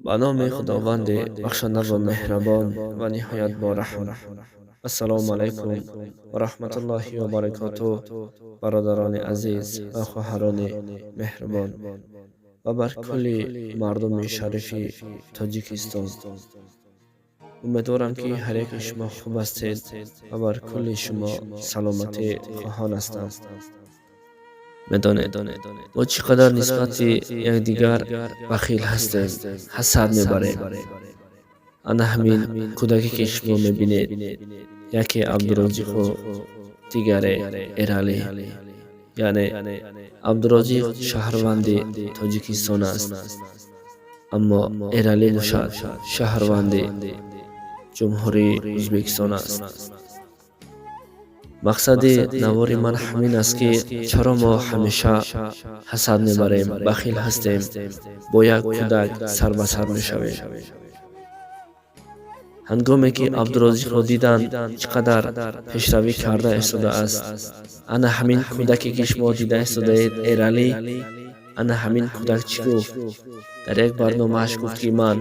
Ба номи Худованди бахшанда ва меҳрабон ва ниҳоят бораҳм. Ассалому алайкум ва раҳматуллоҳи ва баракотуҳ, бародарони азиз ва хоҳарони меҳрубон ва бар кулли мардуми шарифи Тоҷикистон. Умедворам, ки ҳар яки шумо хуб ҳастед ва бар кулли шумо саломатӣ хоҳон ҳастам. Медонед, мо чӣ қадар нисбати якдигар бахил ҳастем, ҳасад мебарем. Ана ҳамин кӯдаке, ки шумо мебинед, яке Абдурозиқу дигаре Эралӣ. Яъне Абдурозиқ шаҳрванди Тоҷикистон аст, аммо Эралӣ бошад, шаҳрванди Ҷумҳурии Ӯзбекистон аст. Мақсади навори ман ҳамин аст, ки чаро мо ҳамеша ҳасад мебарем, бахил ҳастем, бо як кӯдак сар ба сар мешавем. Ҳангоме ки Абдурозиқро диданд, чӣ қадар пешравӣ карда истодааст, ана ҳамин кӯдаке, ки шумо дида истодаед, Эралӣ, ана ҳамин кӯдак чӣ гуфт? Дар як барномааш гуфт, ки ман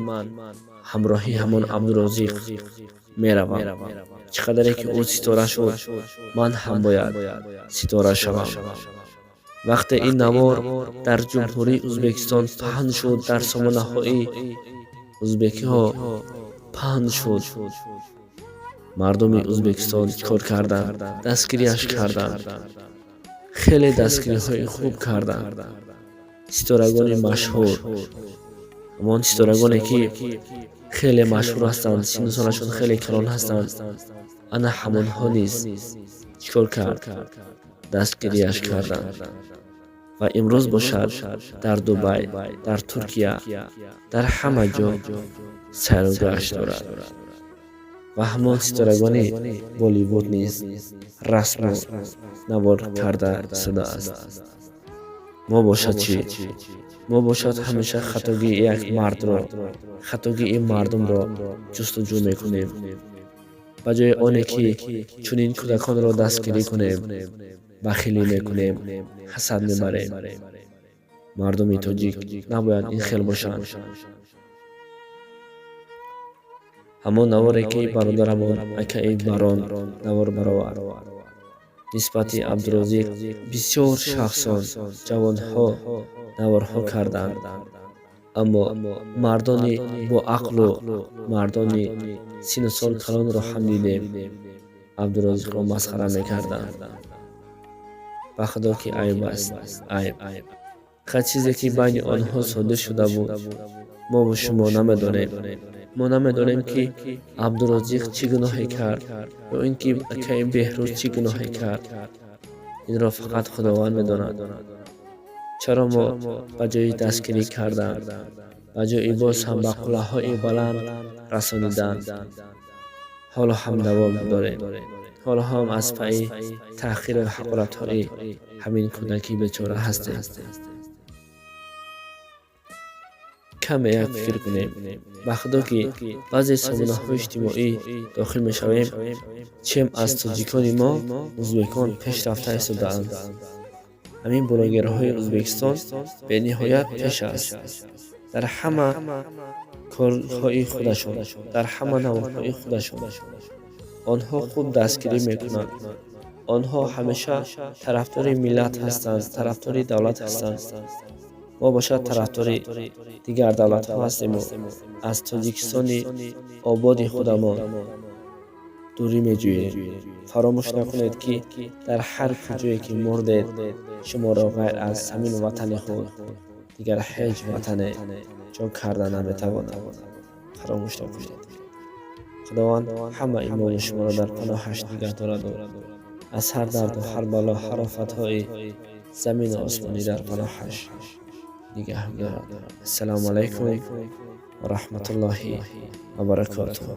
ҳамроҳи ҳамон Абдурозиқ меравам. Чӣ қадаре ки ӯ ситора шуд, ман ҳам бояд ситора шавам. Вақте ин навор дар Ҷумҳурии Ӯзбекистон паҳн шуд, дар сомонаҳои ӯзбекиҳо паҳн шуд, мардуми Ӯзбекистон чӣ кор карданд? Дастгириаш карданд, хеле дастгириҳои хуб карданд. Ситорагони машҳур, ҳамон ситорагоне, ки хеле машҳур ҳастанд, синну солашон хеле калон ҳастанд, ана ҳамонҳо низ чӣ кор кард? Дастгириаш карданд. Ва имрӯз бошад, дар Дубай, дар Туркия, дар ҳама ҷо сайру гашт дорад. Ва ҳамон ситорагони Болливуд низ расму навор карда истодааст. Мо бошад чӣ? Мо бошад ҳамеша хатогии як мардро, хатогии мардумро ҷустуҷӯ мекунем. Ба ҷои оне ки чунин кӯдаконро дастгирӣ кунем, бахилӣ мекунем, ҳасад мебарем. Мардуми тоҷик набояд ин хел бошанд. Ҳамон наворе, ки бародарамон акаи Барон навор баровард нисбати Абдурозиқ, бисёр шахсон, ҷавонҳо наворҳо карданд, аммо мардони боақлу мардони синну сол калонро ҳам дидем, Абдурозиқро масхара мекарданд. Ба Худо, ки айб аст, айб. Фақат чизе, ки байни онҳо содир шуда буд, мову шумо намедонем. Мо намедонем, ки Абдурозиқ чӣ гуноҳе кард ё ин ки акаи Беҳрӯз чӣ гуноҳе кард. Инро фақат Худованд медонад. Чаро мо ба ҷои дастгирӣ кардан, ба ҷои боз ҳам ба қуллаҳои баланд расонидан, ҳоло ҳам давом дорем, ҳоло ҳам аз пайи таҳқиру ҳақоратҳои ҳамин кӯдаки бечора ҳастем? Каме як фикр кунем. Ба Худо, ки баъзе сомонаҳои иҷтимоӣ дохил мешавем, чем аз тоҷикони мо ӯзбекон пеш рафта истодаанд. Ҳамин блогерҳои Ӯзбекистон бениҳоят пеш аст дар ҳама корҳои худашон, дар ҳама наворҳои худашон. Онҳо хуб дастгирӣ мекунанд. Онҳо ҳамеша тарафдори миллат ҳастанд, тарафдори давлат ҳастанд. Мо бошад тарафдори дигар давлатҳо ҳастему аз Тоҷикистони ободи худамон дурӣ меҷӯем. Фаромӯш накунед, ки дар ҳар куҷое ки мурдед, шуморо ғайр аз ҳамин ватани худ дигар ҳеҷ ватане ҷо карда наметавонад. Фаромӯш накунед. Худованд ҳамаи мову шуморо дар паноҳаш нигаҳ дораду аз ҳар дарду, ҳар бало, ҳар офатҳои замину осмонӣ дар паноҳаш нигаҳ дорад. Ассалому алайкум ва раҳматуллоҳи ва баракотуҳ.